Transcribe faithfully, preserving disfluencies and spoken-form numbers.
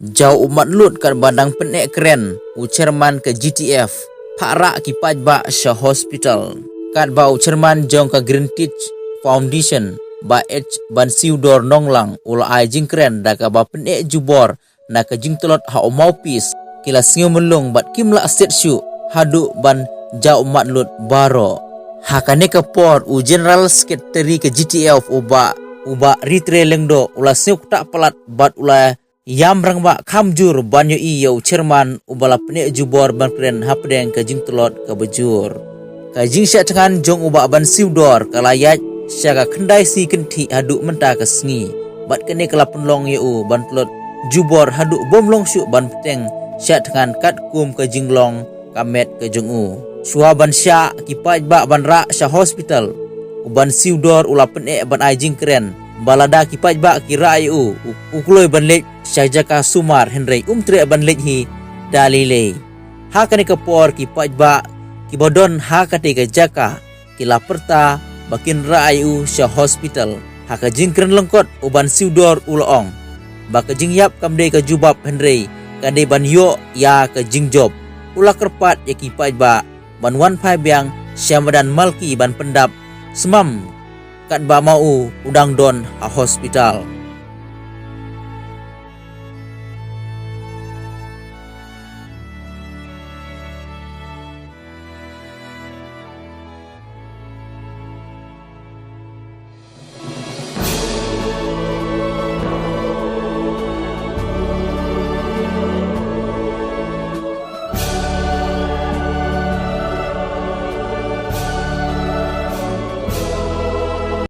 Jaw u matlut katba dang pyneh kren u chairman ka G T F, phah rah ki paidbah sha hospital. Katba u chairman jong ka Green Teach Foundation, Bah H Bansiwdor Nonglang, u la ai jingkren da kaba pyneh jubor na ka jingtlot ha u mawpis, ki la sngew mlung bad kim lah siat shuh haduh ban jaw u matlut baroh. Ha kane ka por u General Secretary ka G T F, u Bah, u Bah Ritre Lyngdoh, u la sngew ktah palat bad u la ïam rangbah kham jur ban ïohi ïa u chairman uba la pyneh jubor ban kren hapdeng ka jingtlot kaba jur. Ka jingshah thngan jong u Bah Bansiwdor ka la ïaid sha ka khyndai sngi kynthih haduh mynta ka sngi, bad kane ka la pynlong ïa u ban tlot jubor haduh bym long shuh ban bteng shah thngan katkum ka jinglong ka met ka jong u. Shuwa ban shah ki paidbah ban rah sha hospital, u Bansiwdor u la pyneh ban ai jingkren ba lada ki paidbah ki rah ïa u, u, u kloi ban leit sha jaka sumar, hynrei um treh ban leit hi da lei lei. Ha kane ka por ki paidbah kiba don ha katei ka jaka ki la pyrta ba kin rah ïa u sha hospital. Ha ka jingkren lyngkot, u Bansiwdor u la ong ba ka jingïap kam dei ka jubab, hynrei ka dei ban ïoh ïa ka jingjop. U la kyrpad ïa ki paidbah ban wan phai biang sha madan Malki ban pyndap smam katba ma u u dang don ha hospital.